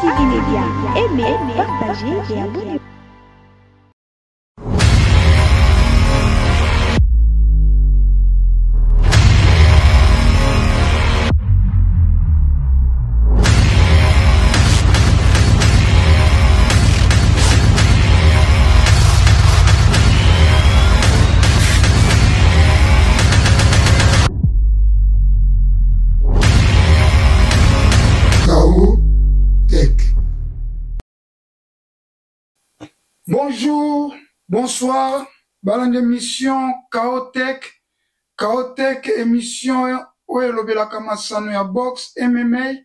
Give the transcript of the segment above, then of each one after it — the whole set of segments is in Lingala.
TV Média. Aimez, partagez et abonnez-vous. Bonjour, bonsoir, balandi émission Chaotech, Chaotech émission oyo elobelaka masano ya boxe MMA.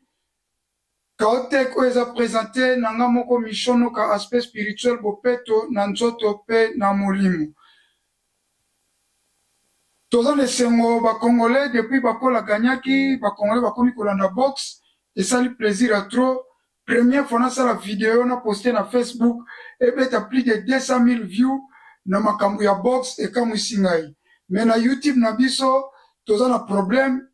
Chaotech oyo eza présente na nga moko Michonoka aspect spirituel bopeto na nzoto pe na molimo. Toza na esengo ba congolais depuis Bakola gagnaki ba congolais bakomi kolanda boxe esali plaisir ya trop. Première fois nasala video na poste na Facebook ebeta plus de 200 000 views na makambo ya boxe ekamwisi ngai. Mais na YouTube na biso toza na problème,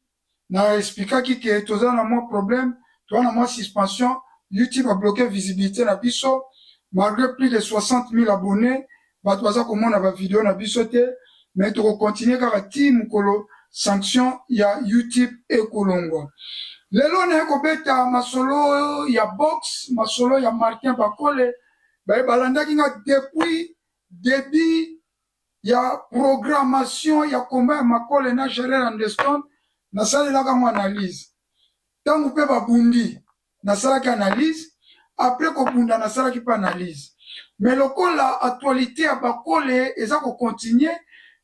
na explikaki ke toza na mwa problème, toza na mwa suspension, YouTube a bloqué visibilité na biso malgré plus de 60 000 abonnés, bato baza komona ba video na biso te, mais toko continuer kaka ti mokolo sanction ya YouTube ekolongwa. Lelo naye kobeta masolo ya boxe, masolo ya Martin Bakole, baye balandaki nga depuis début ya programmation ya combat ya Makole na Gerard Anderson, nasalelaka ngo analyse. Tango pe babundi nasalaki analyse, après kobunda nasalaki pe analyse. Mais lokola actualité ya Bakole eza ko continuer,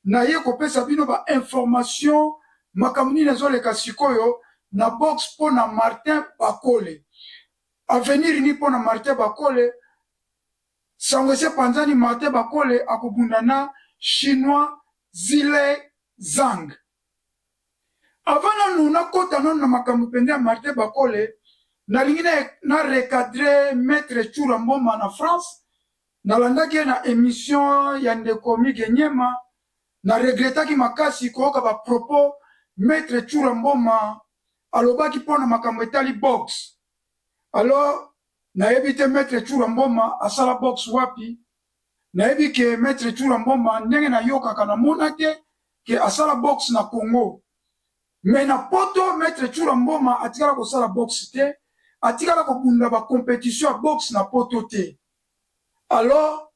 naye kopesa bino ba information makambo nini ezoleka sikoyo na boxe mpo na Martin Bakole. Avenir nini mpo na Martin Bakole? Sango esi epanzani, Martin Bakole akobunda na Chinois Zhilei Zhang. Avant nanu nakota nanu na makambo mpenza ya Martin Bakole, nalingi na recadrer Maître Tshoura Mboma na France. Nalandaki ye na emission ya ndeko Migue Nyema, na regrettaki makasi koyoka ba propos Maître Tshoura Mboma alobaki mpo na makambo etali boxe. Alors nayebi te Maître Tshoura Mboma asala boxe wapi. Nayebi ke Maître Tshoura Mboma ndenge nayokaka namona te ke asala boxe na Congo. Mais na poto Maître Tshoura Mboma atikala kosala boxe te, atikala kobunda ba competition ya boxe na poto te. Alors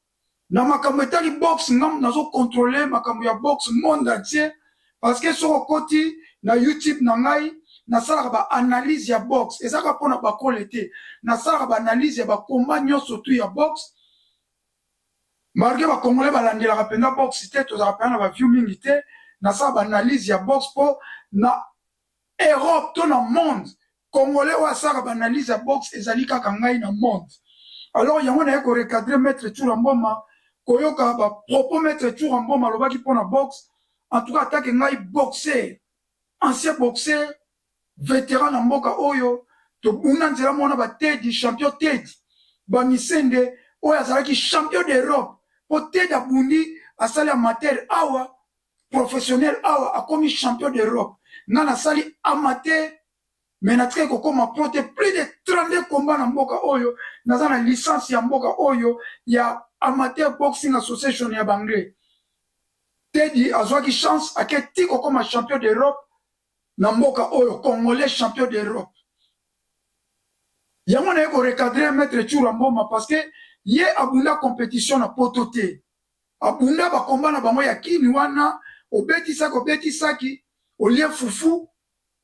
na makambo etali boxe nga nazo contrôler makambo ya boxe monde entier, parce que soki okoti na YouTube na ngai nasalaka ba analyse ya boxe, ezaka mpona Bakole te, nasalaka ba analyse ya ba combat nyonso tout ya boxe. Malgré ba congolais balandelaka mpenza boxe te, tozalaka mpenza na ba view mingi te, nasala ba analyse ya boxe mpo na Europe to na monde congolais oyo asalaka ba analyse ya boxe ezali kaka ngai na monde. Alors yango naye ko recadrer Maître Tshoura Mboma, koyoka ba propos Maître Tshoura Mboma alobaki mpo na boxe. En tout cas atake ngai boxer, ancien boxer, vétéran na mboka oyo, tobunda nzela mwana ba Teddy, champion Teddy ba Misende oyo azalaki champion d'Europe, po Teddy abundi asali amateur awa, professionnel awa akomi champion d'Europe. Nga nasali amateur mais natikaki kokoma pro te, plus de 32 combats na mboka oyo, naza na licence ya mboka oyo ya Amateur Boxing Association ya Banglais. Teddy azwaki chance ake ti kokoma champion d'Europe na mboka oyo, congolais champion d'Europe. Yango naye ko recadrer Maître Tshoura Mboma parce que ye abunda compétition na poto te, abunda ba combat na bango ya kini wana, obetisaki obetisaki olie fufu,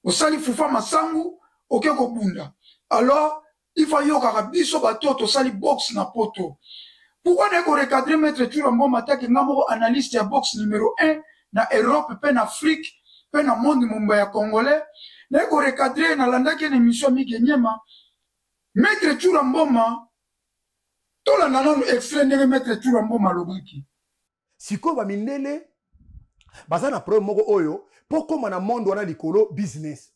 osali fufu ya masangu oke kobunda. Alors il faut ayokaka biso bato oyo tosali boxe na poto. Pourquoi naye ko recadrer Maître Tshoura Mboma atake nga moko analyste ya boxe numéro 1 na Europe pe na Afrique pe na monde mobimba ya congolais, naye ko recadrer, nalandaki ye na émission ya Migue Nyema. Maître Tshoura Mboma, tolanda nanu extrait ndenge Maître Tshoura Mboma alobaki. Sikoyo ba mindele baza na problème moko oyo po koma na monde wana likolo business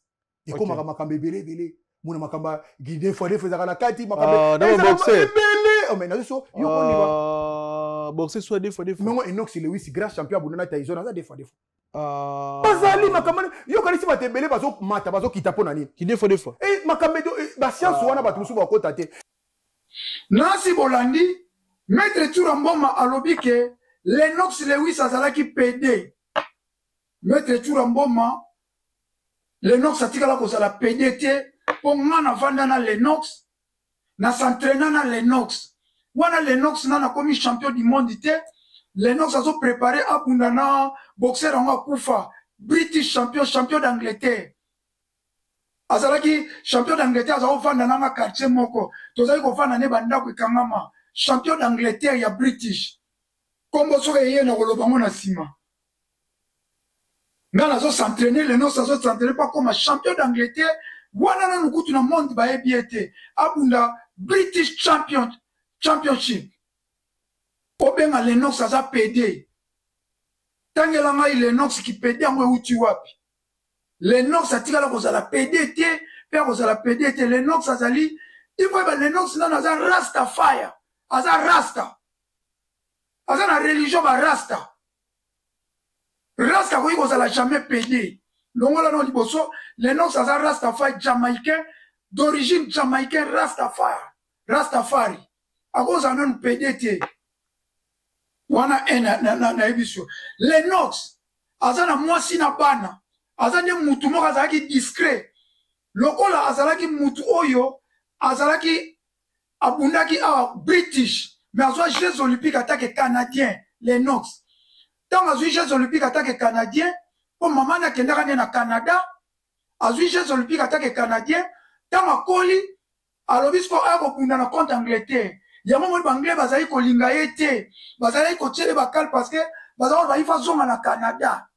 ekomaka makambo ebele ebele, mona makambo ya Guinée fois des fois ezalaka na kati makambo na ezalaka boxer. ebele. Oh, mais nazo so, yo kondima. Boxer soit des fois, des fois. Mengo Enox Lewis, grand champion abunda na Tyson, aza des fois, des fois. Bazali makambo wana, yo kanisi bato ebele bazomata, bazokita mpo na nini? Ki des fois, des fois. Eh, makambo edo, eh, ba science wana bato mosusu bakota te. Nasi bolandi Maitre Tshoura Mboma alobi ke Lennox Lewis azalaki pede. Maitre Tshoura Mboma, Lennox atikala kozala pede te po nga na vanda na Lennox, na s'entraîna na Lennox. Wana Lennox nanu akomi champion du monde te, Lennox azo preparer abunda na boxeur yango akufa, British champion, champion d'Angleterre. Azalaki champion d'Angleterre, azalaki kovanda na nga quartier moko, tozalaki kovanda ne bandako ekangama. Champion d'Angleterre ya British, kombo soki eye na koloba ngo na nsima. Nga nazo s'entraîner, Lennox azo s'entraîner po akoma champion d'Angleterre. Wana nanu kutu na monde bayebi ye te, abunda British champion championship. Obenga Lennox aza pede, tangela ngai Lennox ki pede yango euti wapi? Lennox atikala kozala pede te pe akozala pede te. Lennox azali il faut yeba Lennox nanu aza rasta fire, aza rasta, aza na religion ba rasta. Rasta akoki kozala jamais pede. Longola no liboso, Lennox aza rastafari jamaïcain d'origine jamaïcain, rastafari, rastafari akozala nanu pede te. Wana nayebi so Lennox aza na mwasi na bana, aza nde mutu moko azalaki discret lokola azalaki mutu oyo azalaki abundaki awa British, mais azwa Jeux Olympiques atake Canadien. Lennox ntango azwi Jeux Olympiques atake Canadien, mpo mama na akendaka nde na Canada, azwi Jeux Olympiques atake Canadien. Ntango akoli, alobi sikoyo aya kobunda na contre Angleterre. Yango moni baanglais bazali kolinga ye te, bazalaki kotiele bakale parce que bazali koloba ifa azonga na Canada.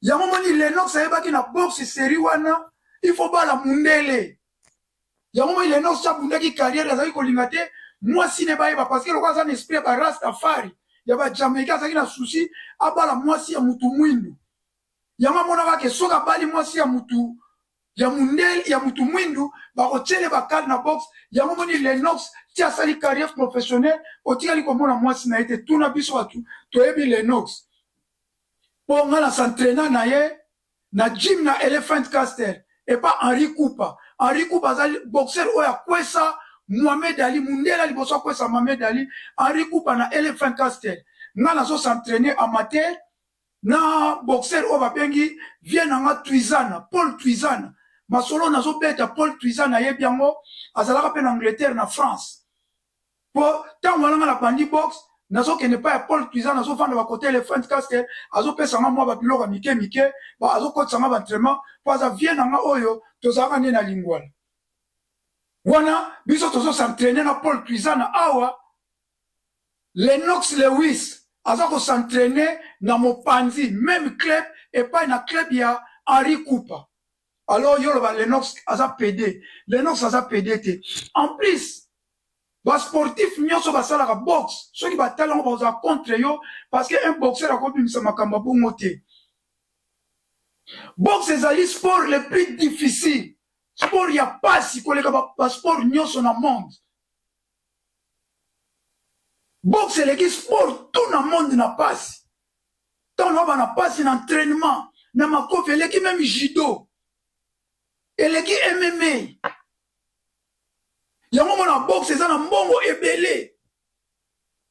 Yango moni Lennox ayebaki na boxe série wana il faut bala mundele. Yango moni Lennox abundaki carrière, azalaki kolinga te mwasi ne bayeba parce que lokola aza na esprit ya ba rastafari ya ba Jamaïcain, azalaki na souci abala mwasi ya mutu mwindu. Yango amonaka ke soki abali mwasi ya mutu ya mundele ya mutu mwindu, bakotiele bakale na box. Yango moni Lennox ti asali carrière professionnelle, otikali komona mwasi na ye te. Tuna biso bato toyebi Lennox, mpo nga na s'entraîna na ye na gym na Elephant Castle epa Henri Cooper. Henri Cooper azali boxeur oyo akwesa Mohamed Ali, mundele liboso akwesa Mohamed Ali, Henri Cooper na Elephant Castle. Nga nazo s'entraîner amateur na boxeur oyo babengi vie na nga Twizana, Paul Twizana. Masolo nazobeta Paul Twizana ayebi yango, azalaka mpe na Angleterre na France. Po ntango wana nga na bandi boxe, nazokende epai ya Paul Twizana, nazofanda bakote Elephant Castle, azopesa nga mwa babiloko ya mike mike, azokotisa nga baentraînement po aza vie na nga oyo tozalaka nde na Lingwala. Wana biso tozo s'entraîner na Paul Twizana awa. Lennox Lewis aza ko s'entraîner na mopanzi même club epai na club ya Henri Cooper. Alors yo loba Lennox aza PD, Lennox aza PD te. En plus ba sportif nyonso basalaka boxe, soki batali yango bakozala contre yo parce que un boxeur akobimisa makambo ya bongo te. Boxe ezali sport le plus difficile, sport ya pasi koleka ba sport nyonso na monde. Boxe eleki sport tout na monde na pasi. Ntango na bana pasi na entraînement na makofi, eleki même judo, eleki MMA. Yango mona boxe eza na mbongo ebele.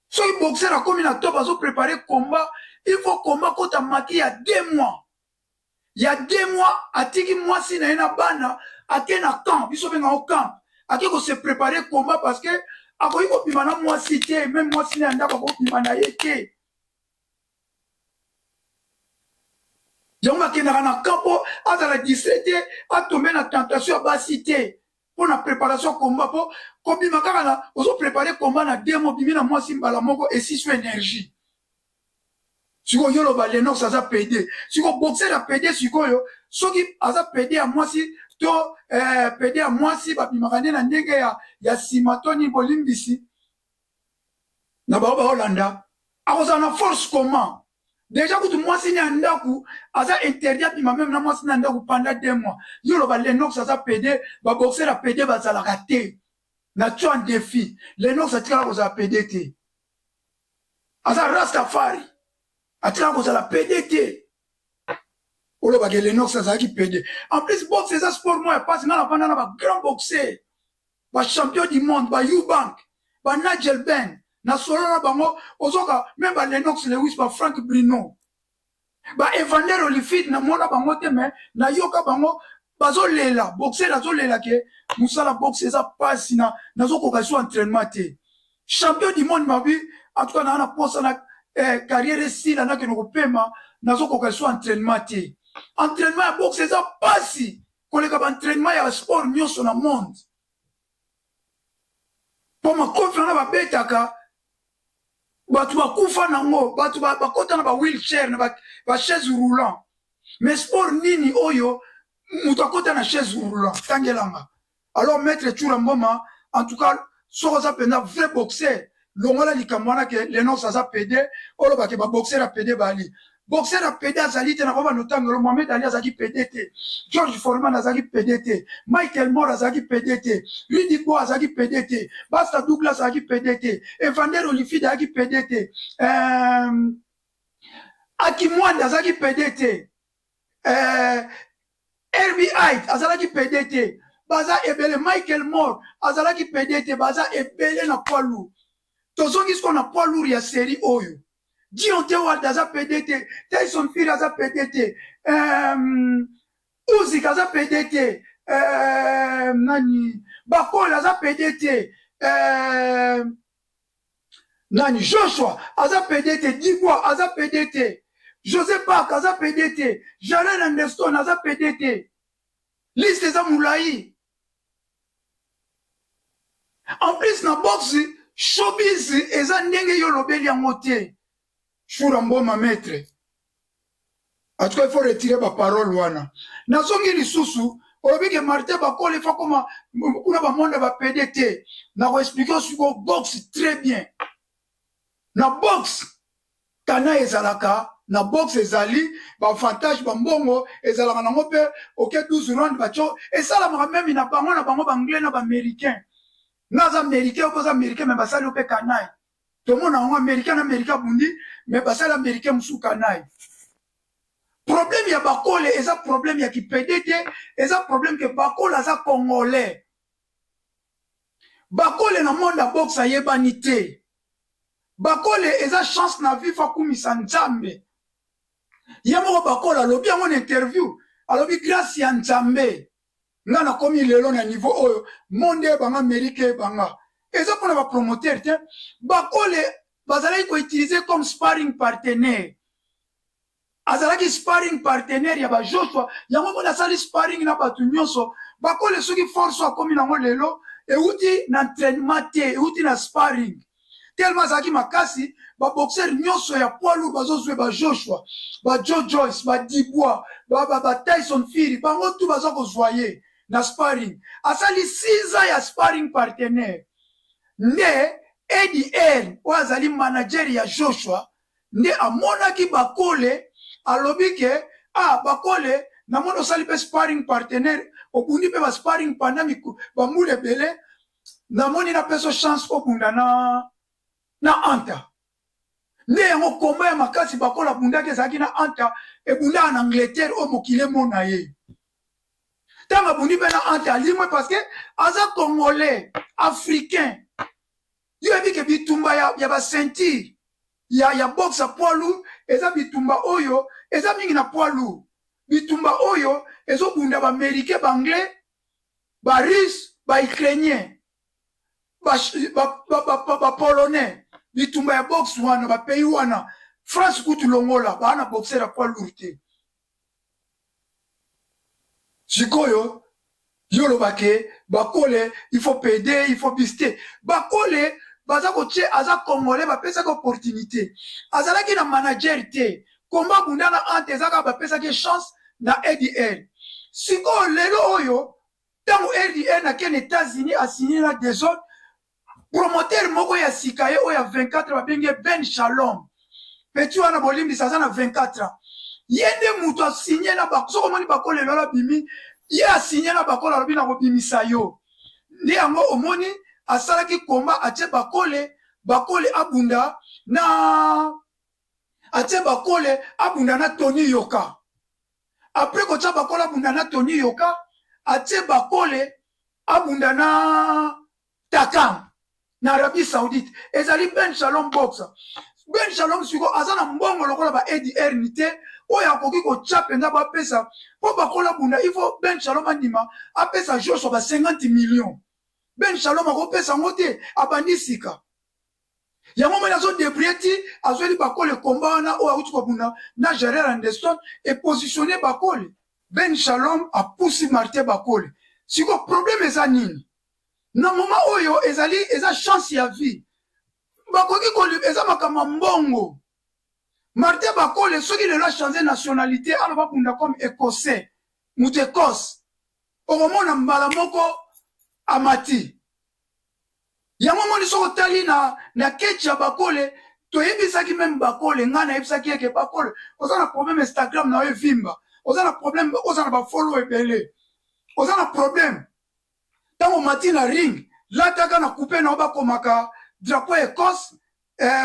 Soki boxeur akomi na top, azo préparer combat, il faut combat kota maki ya 2 mois. Ya 2 mois atiki mwasi na ye na bana, ake na camp, biso benga camp, ake ko se préparer combat parce que akoki kobima na mwasi te, même mwasi na ya ndako akobima na ye te. Yango akendaka na camp mpo azala distrait te, atombe na tentation ya basi te mpo na préparation combat. Mpo kobima kaka na ozo préparer combat na 2 mois, obimi na mwasi mbala moko, esisi énergie. Sikoyo yo loba Lennox aza PD, sikoyo boxer ya PD, sikoyo soki aza PD ya mwasi to PD ya mwasi babimaka nde na ndenge ya nsima to nini, bolimbisi na bao baolanda, akozala na force comment? Deja kutu mwasi ne ya ndako aza interdit abima meme na mwasi na ndako pendant 2 mois. Yo loba Lennox aza PD, baboxer ya PD bazalaka te. Na tio en défi, Lennox atikala kozala PD te, aza rastafari, atikala kozala PD te. Olobaka Lennox azalaki PD. En plus boxe eza sport moko ya pasi. Nga navanda na bagrand boxer. Bachampion du monde, ba Eubank, ba Nigel Benn, nasolola na bango. Ozoka même ba Lennox Lewis, ba Frank Bruno, ba Evander Holyfield, namona bango te, mais nayoka bango bazolela. Boxer azolela ke mosala boxe eza mpasi, na nazokoka so entraînement te. Champion du monde mabi, en tout cas naa na posa na carrière esila, nakende kopema, nazokoka so entraînement te. Entraînement ya boxe eza mpasi koleka baentraînement ya sport nyonso na monde, mpo makofi wana babetaka bato bakufa nango, bato bakota na ba wheelchair, na bachaise roulant. Mais sport nini oyo moto akota na chaise roulant? Tangelanga. Alors, maître Tshoura Mboma, en tout cas soki oza mpenza vrai boxer, longola likambo wana ke Lennox aza pédé. Olobake baboxer ya pédé bali, boxer ya pédé azali te. Na kobanda otangelo, Mohamed Ali azalaki pédé te, George Foreman azalaki pédé te, Michael Moore azalaki pédé te, Riddick Bowe azalaki pédé te, Buster Douglas azalaki pédé te, Evander Holyfield azalaki pédé te, Akinwande azalaki pédé te, Herbie Hide azalaki pédé te. Baza ebele. Michael Moore azalaki pédé te. Baza ebele na poids lourd. Tozongi siko na poids lourd ya série oyo. Deontay Wilder aza pédé te, Tyson Fury aza pédé te, Usyk aza pédé te, nani, Bakole aza pédé te, nani, Joshua aza pédé te, Dubois aza pédé te, José Park aza pédé te, Jared Anderson aza pédé te. Liste eza molai. En plus, na boxe, showbiz eza ndenge yo olobeli yango te. Tshoura Mboma, maître, en tout cas il faut retirer baparole wana. Nazongi lisusu, olobi ke Martin Bakole fa koma kuna bamonda bapédé te. Nakoexpliquer sikoyo boxe très bien. Na boxe, kana ezalaka na boxe, ezali baavantage, bambongo ezalaka nango mpe. Oke 12 round, batio esalamaka même na bango, na bango baanglais na baaméricain. Nga aza américain, opo oza américain, mais basali yo mpe kanai. Tomona yango, américain na américain abundi, mais basali américain mosusu kanai. Problème ya Bakole eza problème ya kipédé te, eza problème ke Bakole aza congolais. Bakole na monde ya boxe ayebani te. Bakole eza chance na vie, fa kumisa Nzambe. Ye moko Bakole alobi yango na interview, alobi grâce ya Nzambe nga nakomi lelo na niveau oyo, monde eyebanga, Amérique eyebanga. Eza mpona bapromoteur te. Bakole bazalaki koutiliser comme sparring partenaire, azalaki sparring partenaire ya baJoshua. Yango moni asali sparring na bato nyonso. Bakole, soki force akomi nango lelo, euti na entraînement te, euti na sparring. Tellement azalaki makasi, baboxer nyonso ya poids lourd bazozwe, baJoshua, baJoe Joyce, baDubois, baTyson Fury, bango tu baza kozwa ye na sparring. Asali 6 ans ya sparring partenaire. Nde Eddie Hearn, oyo azali manager ya Joshua, nde amonaki Bakole, alobi ke ah, Bakole, namoni osali mpe sparring partenaire, obundi mpe basparring pendant bambula ebele, namoni napesa chance obunda na Hunter. Nde yango komba ya makasi Bakole abundaki ezalaki na Hunter, ebundaka na Angleterre, oyo mokili emona ye. Ntango abundi mpe na Hunter, alimwe parce que aza congolais, africain. Yo yebi ke bitumba ya baceinture ya boxe ya poids lourd eza bitumba oyo eza mingi na poids lourd, bitumba oyo ezobunda baaméricain, baanglais, barusse, baukrainien, bapolonais. Bitumba ya boxe wana, bapays wana, France kutu longola, baa na boxer ya poids lourd te. Sikoyo yo olobake Bakole il faut pédé, il faut biste. Bakole baza kotie, aza congolais, bapesaki opportunité, azalaki na manager te. Komba bunda na ante, eza kaka bapesaki chance na Adl. Sikoyo lelo oyo, ntango Adl akende États-Unis, asigné na DAZN, promoteur moko ya sika ye oyo ya 24, babengi Ben Shalom. Petit wana, bolimbisa, aza na 24 ans. Ye nde moto asigné na, soki omoni Bakole lelo abimi, ye asigné na Bakole, alobi na kobimisa yo. Nde yango omoni asalaki komba, atie Bakole, Bakole abunda na, atie Bakole abunda na Tony Yoka. Après kotia Bakole abunda na Tony Yoka, atie Bakole abunda na Takam na Arabie Saoudite. Ezali Ben Shalom Boxer. Ben Shalom siko aza na mbongo lokola ba Eddie Hearn te oyo akoki kotya mpenza bapesa mpo bakola bunda. Il faut Ben Shalom andima apesa Joshua ba 50 millions. Ben Shalom akopesa yango te, abandi sika. Yango moni azo débrouiller ti azweli Bakole komba wana oyo awuti kobunda na Jared Anderson e positionner Bakole. Ben Shalom apusi Martin Bakole. Siko problème eza nini? Na moment oyo ezali eza chance ya vie. Bakoki ko eza makambo ya mbongo. Martin Bakole soki lelo a changer nationalité aloba bunda comme écossais, moto Écosse. Okomona mbala moko amati. Yango moni soki otali na ketch ya Bakole, toyebisaki meme Bakole, ngai nayebisaki eke Bakole oza na problème Instagram na yo evimba, oza na problème, oza na bafollow ebele, oza na problème ntango omati na ring lataka na coupe na yo bakomaka drapeau ya Écosse,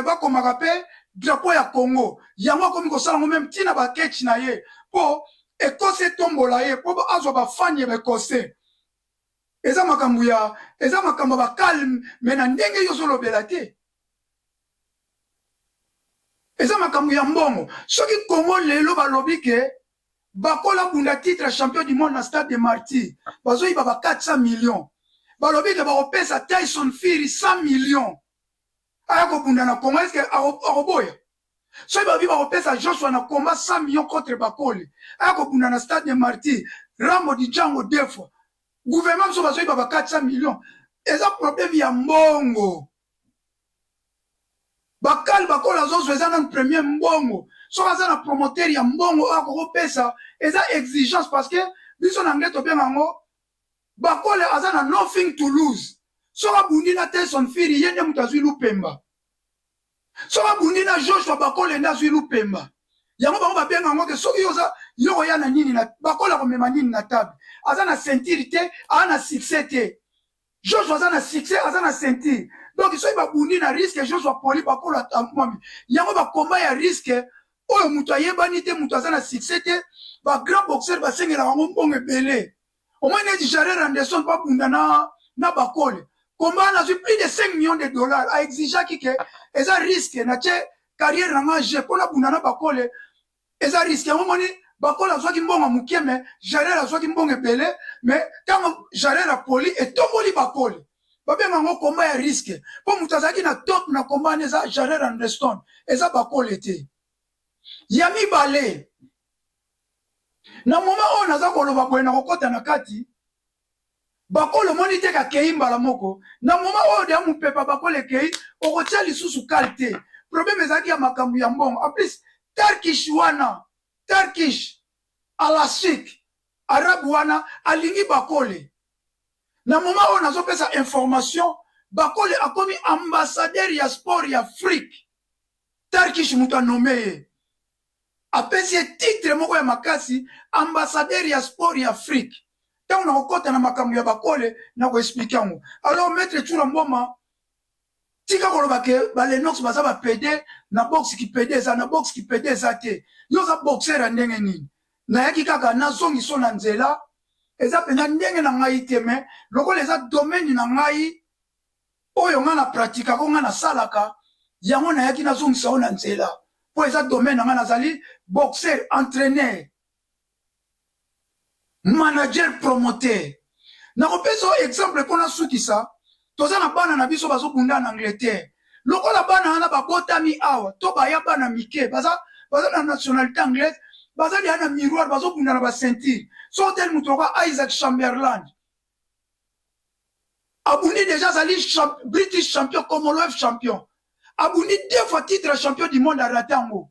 bakomaka mpe drapeau ya Congo. Yango akomi kosala yango meme ntina ba ketch na ye mpo Écosse etombola ye mpo azwa bafani ya baécossais. Eza makambo ya eza makambo ya bakalme, me na ndenge yo ozolobela te, eza makambo ya mbongo. Soki Congo lelo balobi ke Bakola bunda titre champion du monde na stade de Martyrs, bazoyiba ba 400 millions. Balobi ke bakopesa Tyson Fury 100 millions aya kobunda na Congo, est-ce que akoboya? Soki balobi bakopesa Joshua na combat 100 millions contre Bakole aya kobunda na stade de Martyrs, Rambo di Django deux fois, gouvernement biso bazoyiba ba 400 millions. Eza problème ya mbongo. Bakali Bakola azozwa eza nanu premier mbongo. Soki aza na promoteur ya mbongo oyo akokopesa, eza exigence parce que biso na anglais tobenga yango Bakole aza na nothing to lose. Soki abundi na Tyson Fury, ye nde moto azwi lupemba. Soki abundi na Joshua, Bakole nde azwi lupemba. Yango bango babenga yango ke soki oza yo koya na nini na Bakole akomema nini na table. Aza na ceinture te, aza na succès te. Joshua aza na succès, aza na ceinture. Donc soki babundi na risque Joshua poli Bakole atamwami. Yango bakomba ya risque oyo moto ayebani te, moto aza na succès te, ba grand boxeur basengelaka yango mbongo ebele. Omoni neti Jared Anderson mpo abunda na Bakole, komba wana azwi plus de 5 millions de dollars. Aexigeaki ke eza risque na tie carrière na nga je mpo nabunda na Bakole, eza risque. Yango omoni Bakole azwaki mbongo moke, me Jared azwaki mbongo ebele. Me ntango Jared apoli etomboli Bakole, babenga yango komba ya risque mpo moto azalaki na top na komba wana eza Jared Anderson, eza Bakole te. Ya mibale, na moment oyo naza koloba boye, na kokɔta na kati Bakole omoni te kakei mbala moko. Na moment oyo deya mopepa Bakole ekei, okotia lisusu kale te. Problème ezalaki ya makambo ya mbongo. En plus Turkish wana, Turkish Alasik arabe wana alingi Bakole. Na moment oyo nazopesa information, Bakole akomi ambassadeur ya sport ya Afrique. Turkish moto anome ye, apesi ye titre moko ya makasi, ambassadeur ya sport ya Afrique. Ntango nakokɔta na makambo ya Bakole, nakoexplike yango. Alors maître Tshoura Mboma, tika koloba ke balenox baza bapede na boxe, kipede eza na boxe, kipede eza te. Yo oza boxer ya ndenge nini? Nayaki kaka nazongiso na nzela. Eza mpenza ndenge na ngai te, me lokola eza domaine na ngai oyo ngai na pratikako, ngai nasalaka yango, nayaki nazongisa yo na nzela mpo eza domaine na ngai. Nazali boxer, entraîneur, manager, promoteur. Nakopesa yo exemple mpo nasukisa. Toza na bana na biso bazobunda na Angleterre. Lokola bana wana babotami awa to baya bana mike, baza na nationalité anglaise, baza deya na miroir, bazobunda na baceinture. So oteli moto lokola Isaac Chamberland, abundi déjà, azali British champion, Commonwealth champion, abundi deux fois titre champion du monde, arate yango.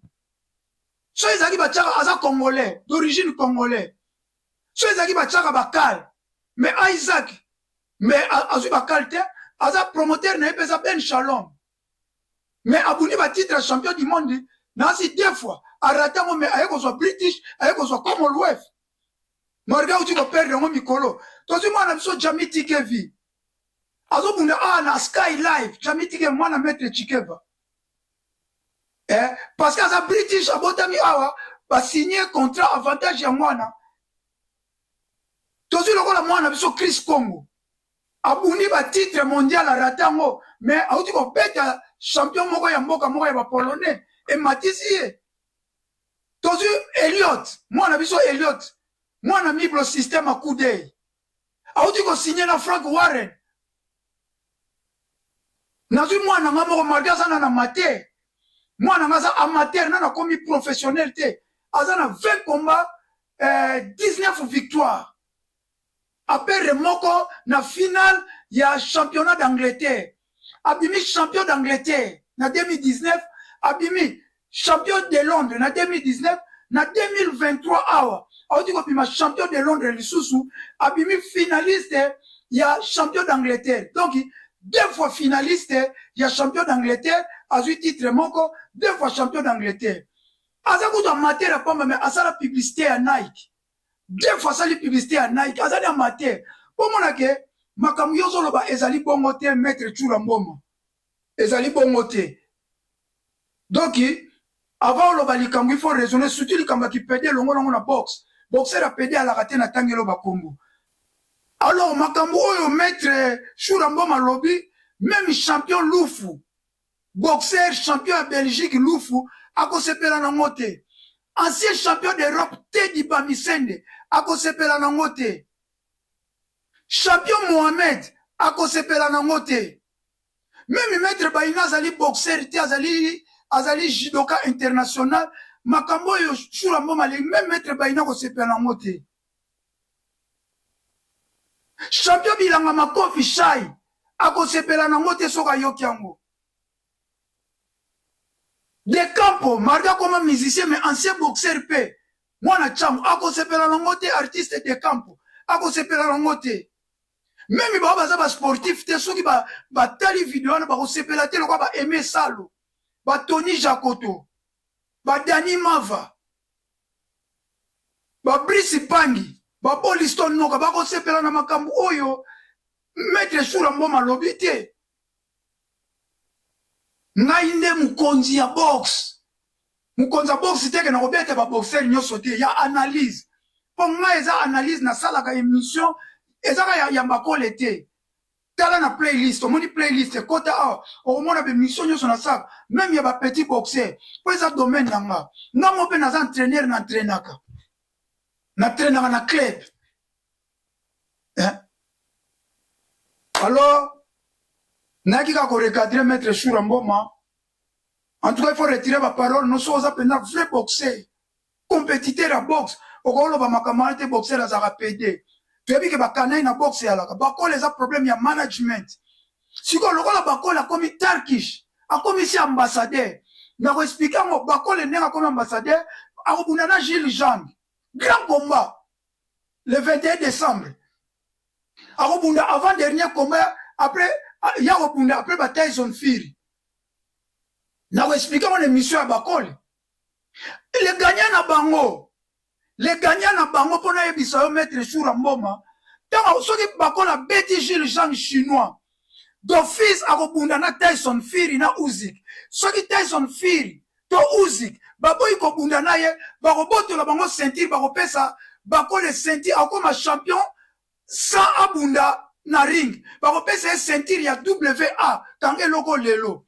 So ezalaki batiaka, aza congolais d'origine congolais, so ezalaki batiaka bakale, mais Isaac mais azwi bakale te. Aza promoteur na ye mpe eza Ben Shalom, mais abundi batitre ya champion du monde nasi deux fois, arate yango, mais aye kozwa British, aye kozwa Commonwealth malgré auti koperdre yango mikolo. Tozwi mwana biso Jami Tikevi, azobunda awa na Sky Live. Jami Tikevi, mwana maître Chikeva, parce que aza British, abotami awa, basigne contrat, avantage ya mwana. Tozwi lokola mwana biso Chris Congo. Abundi ba titre mondial, arate yango, mais auti kobeta champion moko ya mboka moko ya bapolonais, ematisi ye. Tozwi Eliot, mwana biso Eliot, mwana miblo système akudei, auti kosigne na Frank Warren. Nazwi mwana nga moko, malgré aza na amateur, mwana nga aza amateur, nano akomi professionnel te, aza na 20 combat, 19 victoire, apere moko na finale ya championnat d'Angleterre. Abimi champion d'Angleterre na 2019, abimi champion de Londres na 2019, na 2023 awa auti kobima champion de Londres lisusu, abimi finaliste ya champion d'Angleterre. Donc deux fois finaliste ya champion d'Angleterre, azwi titre moko, deux fois champion d'Angleterre. Aza kutu amateur ya pamba, mais asala publicité ya Nike. Deux fois asali publicité ya Nike, azali amateur. Mpo mona ke makambo yo ozoloba ezali bongo te, maître Tshura Mboma, ezali bongo te. Donc avant oloba likambo, il faut raisonner, surtout likambo ya kipede elongo nango na boxe. Boxer apede alaka te na tangelo bakombo. Alors makambo oyo maître Tshura Mboma alobi, même champion Lufu, boxer champion ya Belgique Lufu, akosepela nango te. Ancien champion d'Europe Teddy Bamisende akosepela nango te. Champion Mohamed akosepela nango te. Même maître Baina azali boxer te, azali judoka international. Makambo oyo Tshura Mboma alingi, même maître Baina akosepela nango te. Champion Bilanga Makofi Shai akosepela nango te soki ayoki yango. De Campo, malgré akoma musicien, mais ancien boxeur pe, mwana Tchango akosepela nango te. Artiste De Campo akosepela nango te. Même bao baza ba sportif te, soki batali video wana bakosepela te, lokola ba Aimé Salo, ba Tony Jacoto, ba Dani Mava, ba Brice Pangi, ba Boliston Noka, bakosepela na makambo oyo maître Tshura Mboma alobi te. Ngai nde mokonzi ya boxe. Mokonzi ya boxe te ke na kobeta ba boxeur nyonso te, ya analyse. Mpo ngai eza analyse, nasalaka émission ezaka ya makole te. Tala na playlist, omoni playlist ekota awa, okomona ba émission nyonso nasalaka, même ya ba petit boxeur, mpo eza domaine na nga. Nga mo mpe naza entraîneur, na entraînaka. Na traînaka na club. Hein? Alors, nayaki kaka korecadre maître Tshura Mboma. En tout cas, il faut retirer ba parole. Non, so oza mpenza vrai boxeur, compétiteur ya boxe, okoloba makambo wana te. Boxeur azalaka PD. Toyebi ke bakanai na boxe eyalaka. Bakole eza problème ya management. Sikoyo lokola Bakole akomi Turkish, akomi si ambassadeur, nakoexplike yango. Bakole ndenge akomi ambassadeur, akobunda na Gilles Jean, grand combat le 21 décembre. Akobunda avant dernier combat, après ya kobunda après ba Tyson Fury. Nakoexplike yango na émission ya Bakole. Le gagnant na bango, le gagnant na bango, mpo nayebisa yo maître Tshura Mboma, ntango soki Bakole abeti Gilles Jean chinois d'office, akobunda na Tyson Fury na Usyk. Soki Tyson Fury to Usyk baboyi kobunda na ye, bakobotola bango ceinture, bakopesa Bakole ceinture, akokoma champion sans abunda na ring, bakopesa ye ceinture ya WA. Kanga eloko lelo,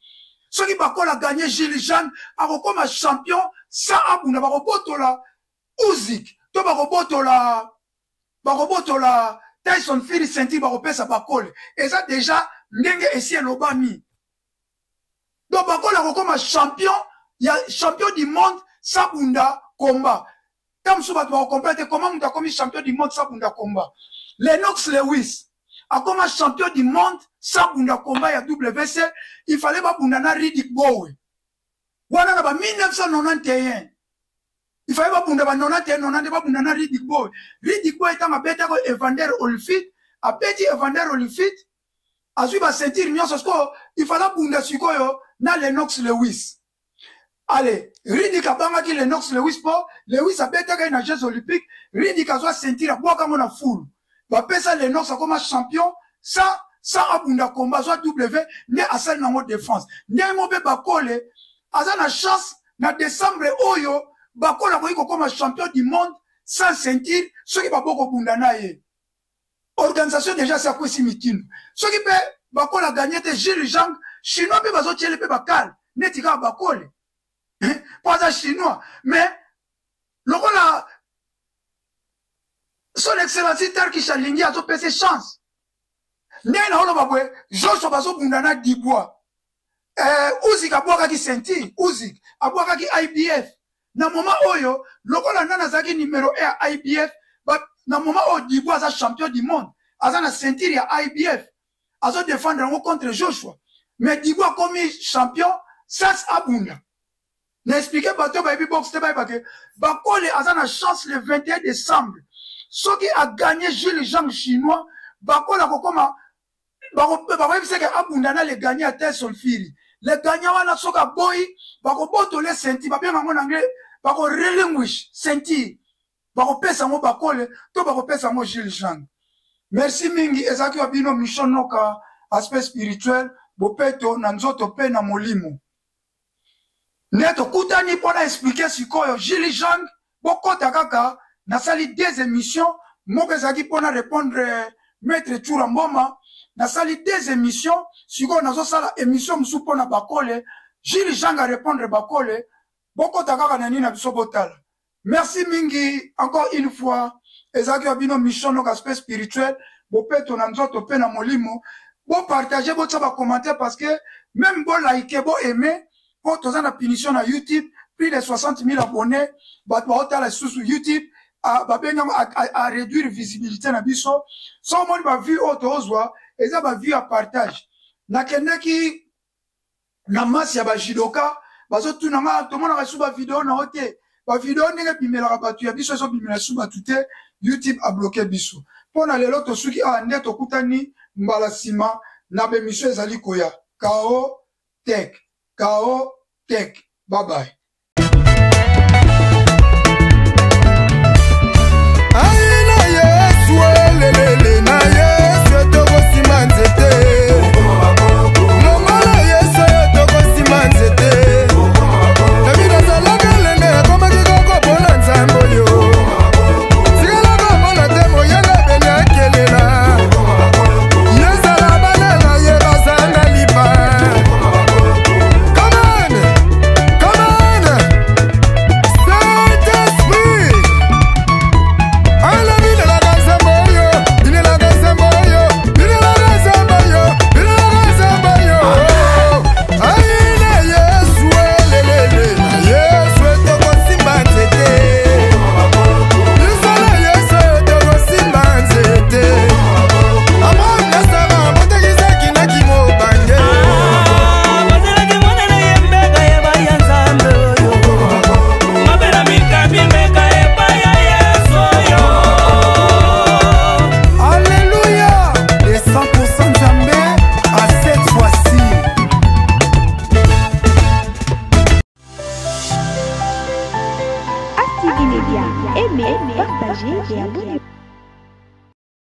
soki Bakole aganye Gilles Jean, akokoma champion sans abunda. Bakobotola Usyk to bakobotola Tyson Fury ceinture, bakopesa Bakole. Eza déjà ndenge esi elobami. Donc Bakole akokoma champion ya champion du monde sans bunda combat. Ntango mosusu bato bakokomprendre te comment moto akomi champion du monde sans bunda combat. Lennox Lewis akoma champion du monde sans bunda combat ya WC. Il fallait babunda na Riddick Bowe wana na ba 1991. Il fallait babunda ba 91, 90, babunda na Riddick Bowe. Riddick Bowe ntango abetako Evander Holyfield, abeti Evander Holyfield, azwi ba ceinture nyonso. Sikoyo il fallait abunda sikoyo na Lennox Lewis. Ale Riddick abangaki Lennox Lewis mpo Lewis abetaka ye na Jeux Olympiques. Riddick azwa ceinture, abwaka yango na fulu, bapesa Lennox, akoma champion sans abunda combat, azwa W nde asali nango défense. Ndenge mo mpe Bakole aza na chance na décembre oyo, Bakole akoki kokoma champion du monde sans ceinture soki babokobunda na ye. Organisation déjà si akwesi mitindo. Soki mpe Bakole aganye te, Jules Jang chinois mpe bazotiele mpe bakale neti kaka Bakole mpo aza chinois, mais lokola son excellence Turkish alingi azopesa chance. Ndenge naoloba boye, Joshua bazobunda na Dubois, Usyk abwakaki ceinture, Usyk abwakaki IBF na moment oyo lokola nani azalaki numero 1 ya IBF na moment oyo Dubois aza champion du monde, aza na ceinture ya IBF, azo défendre yango contre Joshua, mais Dubois akomi champion sans abunda. Na expliquer bato bayebi boxe te, bayeba ke Bakole aza na chance le 21 décembre soki a gagné Jules Jang chinois, Bakole akokoma bakoyebisa ke abunda na le gagnant ya Tyson Fury. Le gagnant wana soki aboyi, bakobotole ceinture, babenga yango na anglais bako relinquish ceinture, bakopesa yango Bakole to bakopesa yango Jules Jang. Merci mingi, ezalaki wa bino Michon Noka, aspect spirituel, bopeto na nzoto pe na molimo. Nde tokutani mpona expliquer sikoyo Jules Jang. Bokota kaka, nasali deux émissions, moko ezalaki mpona répondre maître Tshoura Mboma, nasali deux émissions, sikoyo nazosala émission mosusu mpona Bakole, Jules Jang a répondre Bakole. Bokota kaka na nini na biso botala. Merci mingi encore une fois, ezalaki wa bino Mission Noka, aspect spirituel, bopeto na nzoto pe na molimo. Bopartage, botia ba commentaire, parce que même bo like, bo aimer, po toza na punition na YouTube, plus de 60 000 abonnés, bato baotala lisusu YouTube babenga a réduire visibilité na biso. So omoni ba vue oyo tozwa eza ba vue ya partage. Nakendaki na masse ya ba judoka, bazotuna nga, tomonaka lisusu ba video na yo te, ba video ndenge ebimelaka bato ya biso ezobimela lisusu bato te, YouTube abloke biso. Mpo na lelo tosuki awa, nde tokutani mbala nsima na bemission ezali koya. Kao Tech, Kao Tech, bye bye. Ai na Yesu, elelele na Yesu tokosima nzete, longola Yesu oyo tokosima nzete. David azalaka elenge, akomaki koko mpona Nzambe oyo. Tikala komona te moyenga beni akelela yezala bana na ye bazanga lipa. Come on, come on, Saint-Esprit. Ala binelaka nzambe oyo, binelaka nzambe oyo, binelaka nzambe oyo, binelaka nzambe oyo. Ai na Yesu, elelele na Yesu tokosimba nzete. Biso na Yesu tokosimba nzete. Abraham na Sara botekisaki na kimobange. Bazelaki mwana na ye mbeka yeba ya Nzambe oyo mabela mikabi mbeka epai ya Yesu oyo. Alléluia! Les 100% Nzambe à cette fois-ci. ASTV Media. Aimez, partagez et abonnez-vous.